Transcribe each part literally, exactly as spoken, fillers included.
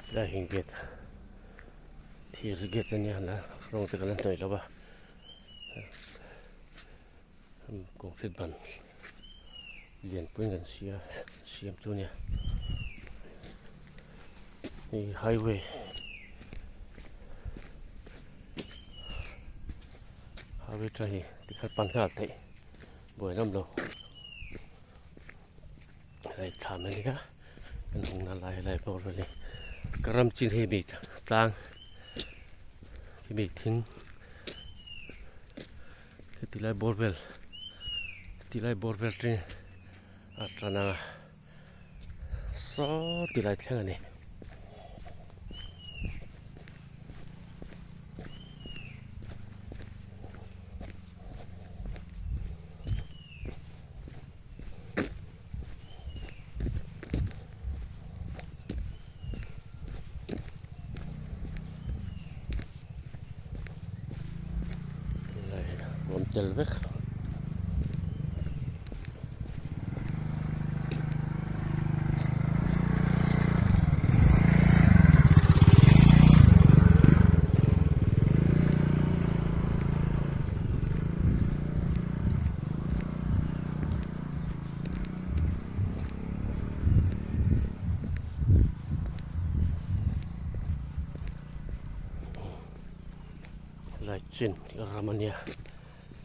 Dahing gate, thir gate ani hala, rong te kalan noi lova. Concrete ban lian pui kan sia, siam chu nia. Hei highway, highway ṭha hi tikhan pan kha thei, buai lam lo. Lai tham ni ka, kan hung na lai, lai bawr lai. Ka ram chin hi mi tlang, hi mi thing. Ka ti lai bawr vel, ti lai bawr vel ṭin a ṭan a, saw ti lai thleng ani. Lai, ram tel vek. Lai chin ram ania,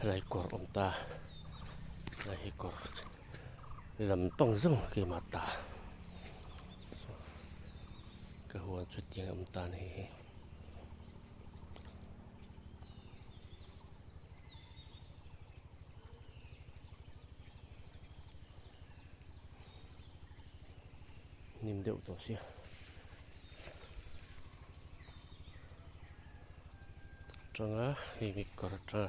lai kawr awm ta, lai hi kawr lam pang zawng keima ta. Ka huan chu tiang awm ta ni hi. Nim deuh tawh sia. Ṭanga, hei mi kawr ṭanga.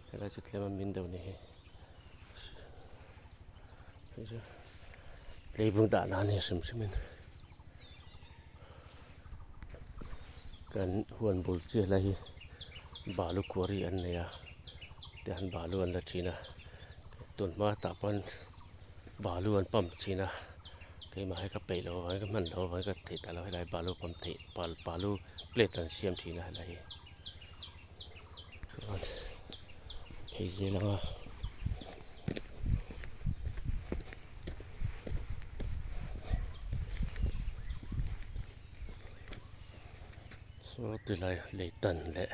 Helai chu tlema min deuh ni hi. Leibung dahna ni hrim hrimin. Kan huan bul chiah lai hi balu quarry an nei a, tiang balu an la ṭhin a, tun hma tah pawn balu an pump ṭhin a, Keimah hai ka peih lo, hai ka hman lo, hai ka theih ta lo, helai balu pawm theih, pal-, balu plate an siam ṭhin a, helai hi. Chuan hei zel anga. Saw tilai lei tan leh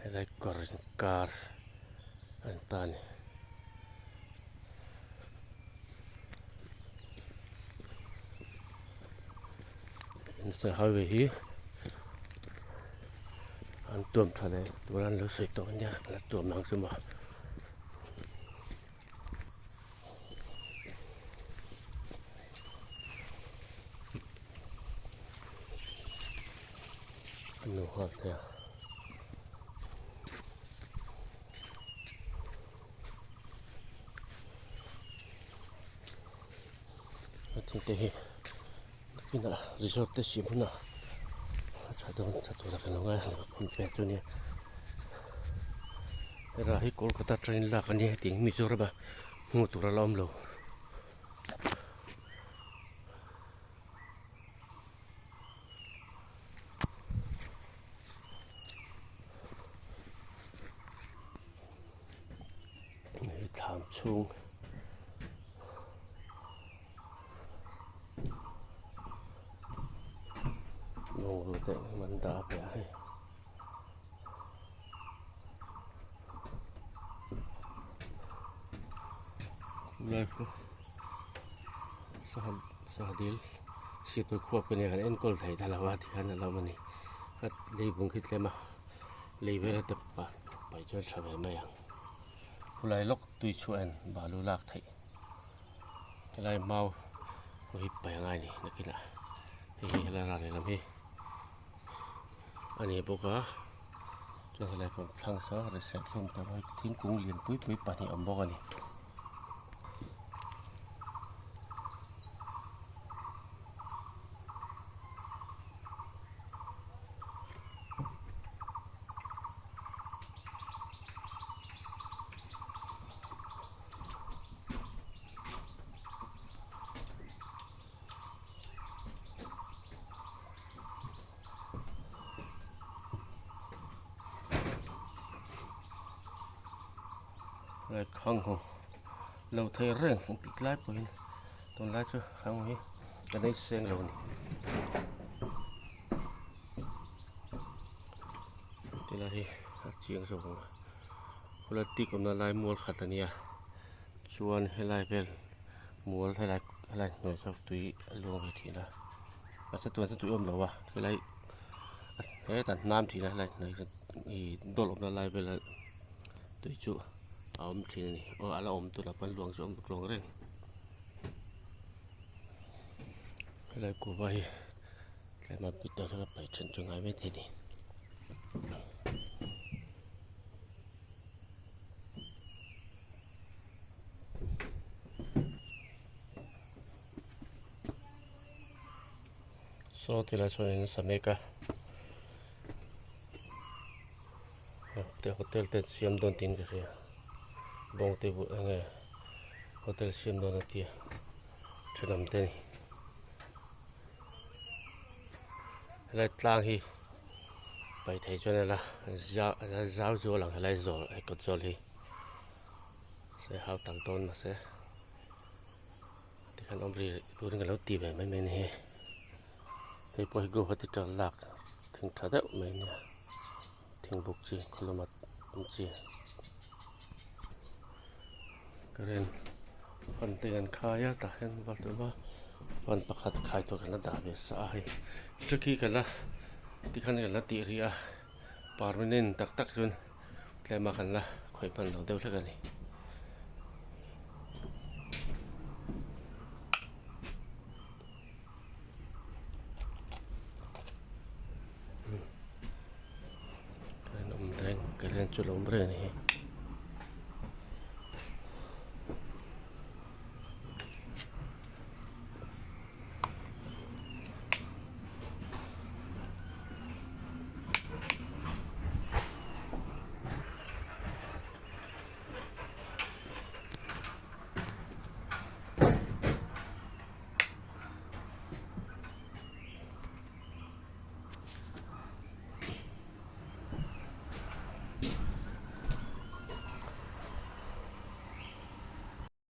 helai kawr inkar an ta a ni. National Highway hi an tuam ṭha leh tura an lo sawi tawh a nia, an la tuam ang chu maw. A nu nghal thei a. A thingte hi nakinah resort te siam hunah a ṭha dawn, ṭha tur a kan lo ngai a, kan khum pek chu nia. Hera hi Kolkata train lak a nia, hetiang Mizorama hmuh tur a la awm lo. Hei thlam chhung lawng ru te man dah a piah hei. Lai khu Sahad-, Sahadil Situi khuap ka nia, kan enkawl thei ta lo a, tikhan a lo awm a ni. Ka leibung khi tlem a, lei vela te pa pai chuan ṭha ve mai ang. Khulai lawk tui chhuah en, balu lak theih. Helai mau khu hi pai a ngai ni nakinah. Hei hi helai ral lehlam hi a ni bawk a. Chuan helai pawh thlang saw reception te maw, thingkung lian pui pui pahnih awm bawk a ni. Ang ho. Lo thei reng, tik lai pawhin. Tunlai chu khang hi ka nei seng lo ni. Tilai hi a chiang zo ang a. Hula tik awmna lai mual khat a nia. Chuan helai vel mual helai, helai hnuai chauh tui a luang ve ṭhin a. A chatuan chu tui awm lo a, helai, a, heta hnam ṭhin a, helai hnuai i dawlh awmna lai vel a tui chu a awm ṭhin a ni. Aw, a la awm tunah pawn luang chu awm tlawng reng. Helai kuva hi tlema pit a pai ṭhen chu ngai mai thei ni. Saw tilai sawn in sa mek a. Te hotel te siam dawn tiin ka hria. Bawngte bu enge hotel siam dawn a tia. Ṭhenawm te ni. Helai tlang hi pai thei chuan a la zau, a la zau zual ang helai zawl, hei kawt zawl hi. Se hau tak dawn mah se. Tikhan awm ri turin kan lo ti ve mai mai ni hi. Hei pawh hi Guwahati ṭan lak thing ṭha deuh mai nia. Thingbuk chi, khawlum a awm chi. Current fan te kan khai a, tah hian bulb a fan pakhat khai tur kan la dah ve sa a hei. Ṭaki kan la, tikhan kan la tih ri a, permanent tak tak chuan tlema kan la khawih hman lo deuh hlek a ni. Current awm reng, current chu lo awm reng a ni hi.